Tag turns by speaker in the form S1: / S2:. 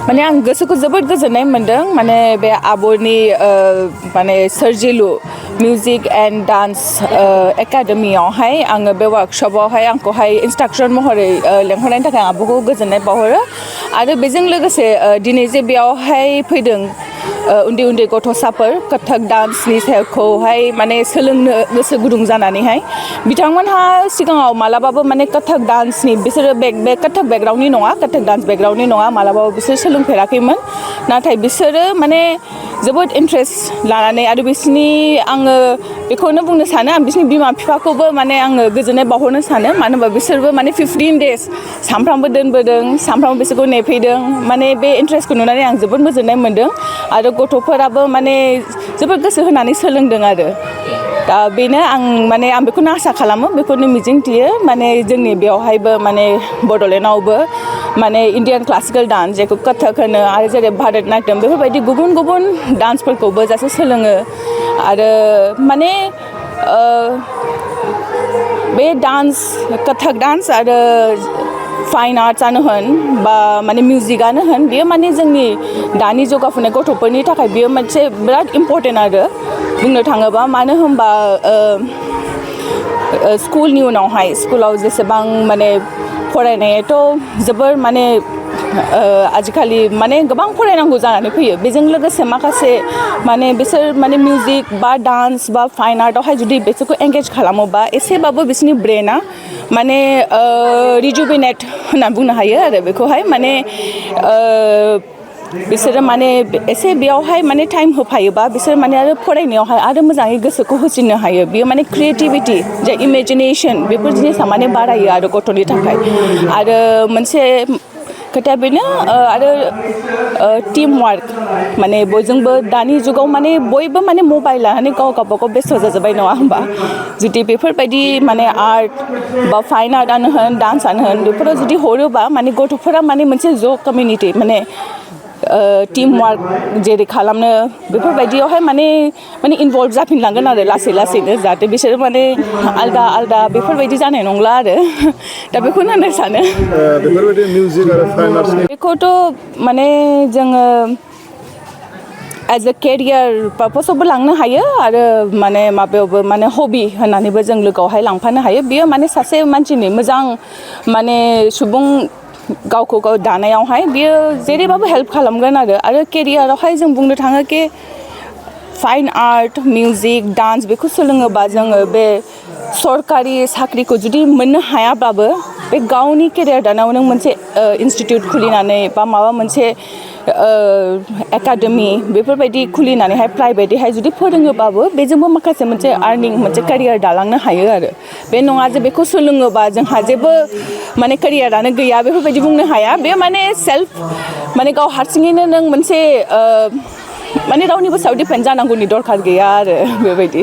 S1: माने आं गोसोखौ जोबोद गोजोननाय मोन्दों माने बे आब'नि माने सोरजिलु मिउजिक एन्ड डान्स एकाडेमियावहाय आङो बे वार्कशपआवहाय आंखौहाय इन्सट्राक्टर महरै लेंहरनायनि थाखाय आं आब'खौ गोजोननाय बावहरो आरो बेजों लोगोसे दिनै जे बेयावहाय फैदों उन्दै उन्दै गथ'साफोर कथक डान्सनि सायावखौहाय माने सोलोंनो गोसो गुदुं जानानैहाय बिथांमोनहा सिगाङाव मालाबाबो माने कथक डान्सनि बिसोरो बे कथक बेकग्राउन्डनि नङा कथक डान्स बेकग्राउन्डनि नङा मालाबाबो बिसोर सोलोंफेराखैमोन नाथाय बिसोरो माने जोबोद इन्ट्रेस्ट लानानै आरो बिसोरनि आङो बेखौनो बुंनो सानो आं बिसोरनि बिमा बिफाखौबो माने आङो गोजोननाय बावहरनो सानो मानो होनबा बिसोरबो माने 15 डेज सानफ्रामबो दोनबोदों सानफ्रामबो बिसोरखौ नेफैदों माने बे इन्ट्रेस्टखौ नुनानै आं जोबोद गोजोननाय मोन्दों आरो गथ'फोराबो माने जोबोद गोसो होनानै सोलोंदों आरो दा बेनो आं माने आं बेखौनो आसा खालामो बेखौनो मिजिंथियो माने जोंनि बेयावहायबो माने बड'लेण्डआवबो माने इण्डियान क्लासिकेल डान्स जेखौ कथक होनो आरो जेरै भारतनाट्यम बेफोरबायदि गुबुन गुबुन डान्सफोरखौबो जासे सोलोङो आरो माने बे डान्स कथक डान्स आरो फाइन आर्ट्सआनो होन बा माने मिउजिकआनो होन बेयो माने जोंनि दानि जौगाफुनाय गथ'फोरनि थाखाय बेयो मोनसे बिराद इम्परटेन्ट आरो बुंनो थाङोबा मानो होनबा स्कुलनि उनावहाय स्कुलाव जेसेबां माने फरायनायाथ' जोबोर माने आजिखालि माने गोबां फरायनांगौ जानानै फैयो बेजों लोगोसे माखासे माने बिसोर माने मिउजिक बा डान्स बा फाइन आर्टआवहाय जुदि बिसोरखौ एंगेज खालामोबा एसेबाबो बिसोरनि ब्रेना माने रिजुभिनेट होनना बुंनो हायो आरो बेखौहाय माने बिसोरो माने एसे बेयावहाय माने टाइम होफायोबा बिसोर माने आरो फरायनायावहाय आरो मोजाङै गोसोखौ होसिननो हायो बेयो माने क्रिएटिभिटि जे इमेजिनेसन बेफोर जिनिसा माने बारायो आरो गथ'नि थाखाय आरो मोनसे खोथाया बेनो आरो टिम वार्क माने बयजोंबो दानि जुगाव माने बयबो माने मबाइल लानानै गावबागाव बेस्थ' जाजोब्बाय नङा होमबा जुदि बेफोरबायदि माने आर्ट बा फाइन आर्टआनो होन डान्सआनो होन बेफोराव जुदि हरोबा माने गथ'फोरा माने मोनसे ज' कमिउनिटि माने टिम वार्क जेरै खालामनो बेफोरबायदियावहाय माने इनभल्भ जाफिनलांगोन आरो लासै लासैनो जाहाथे बिसोरो माने आलदा आलदा बेफोरबायदि जानाय नंला आरो दा बेखौनो होननो सानो
S2: बेफोरबायदि मिउजिक आरो फाइन आर्ट्सनि
S1: बेखौथ' माने जोङो एज ए केरियार पार्पसावबो लांनो हायो आरो माने माबायावबो माने हबि होननानैबो जों लोगोआवहाय लांफानो हायो बियो माने सासे मानसिनि मोजां माने सुबुं गावखौ गाव दानायावहाय बियो जेरैबाबो हेल्प खालामगोन आरो केरियारावहाय जों बुंनो थाङो कि फाइन आर्ट मिउजिक डान्स बेखौ सोलोङोबा जोङो बे सरकारि साख्रिखौ जुदि मोननो हायाब्लाबो बे गावनि केरियार दानायाव नों मोनसे इन्सटिटिउट खुलिनानै बा माबा मोनसे एकाडेमि बेफोरबायदि खुलिनानैहाय प्राइभेटैहाय जुदि फोरोङोबाबो बेजोंबो माखासे मोनसे आर्निं मोनसे केरियार दालांनो हायो आरो बे नङा जे बेखौ सोलोङोबा जोंहा जेबो माने केरियारानो गैया बेफोरबायदि बुंनो हाया बे माने सेल्फ माने गाव हारसिङैनो नों मोनसे माने रावनिबो सायाव डिपेन्ड जानांगौनि दरखार गैया आरो बेबायदि